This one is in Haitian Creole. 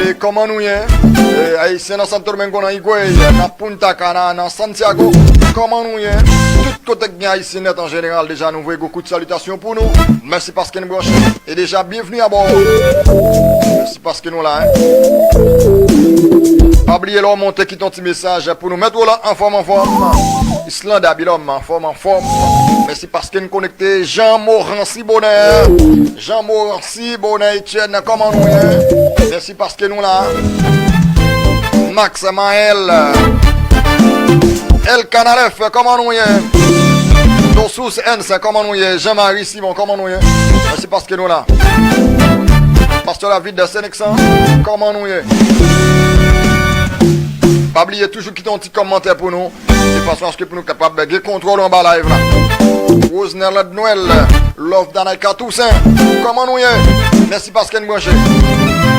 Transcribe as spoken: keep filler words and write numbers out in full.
E kòman nou ye? E, Ayisyen nan Santo Domingo, nan Higüey, nan Punta Cana, nan Santiago, kòman nou ye? Tout kote k gen Ayisyen nèt an jeneral, deja nou voye gwo kout salitasyon pou nou. Mèsi paske n branche. E deja, byenvni abò. Mèsi paske nou la, hein. Pa bliye lè w monte, kite yon ti mesaj pou nou. Mèt Roland, anfòm, anfòm. Islanda Bilòm, anfòm, anfòm. Mèsi paske n konekte. Jean Morancy Bonheur. Jean Morancy Bonheur Etienne, kòman nou ye? Mèsi paske nou la. Max Maël. El Canalef, kòman nou ye? Dosous Ernst, kòman nou ye? Jean-Marie Simon, kòman nou ye? Mèsi paske nou la. Pastè David Seneksan, kòman nou ye? Pa bliye toujou kite yon ti kòmantè pou nou. De fason aske pou nou kapab gen kontwòl anba live la. Rosnerland Noël, Love Danaika Toussaint, kòman nou ye? Mèsi paske n branche.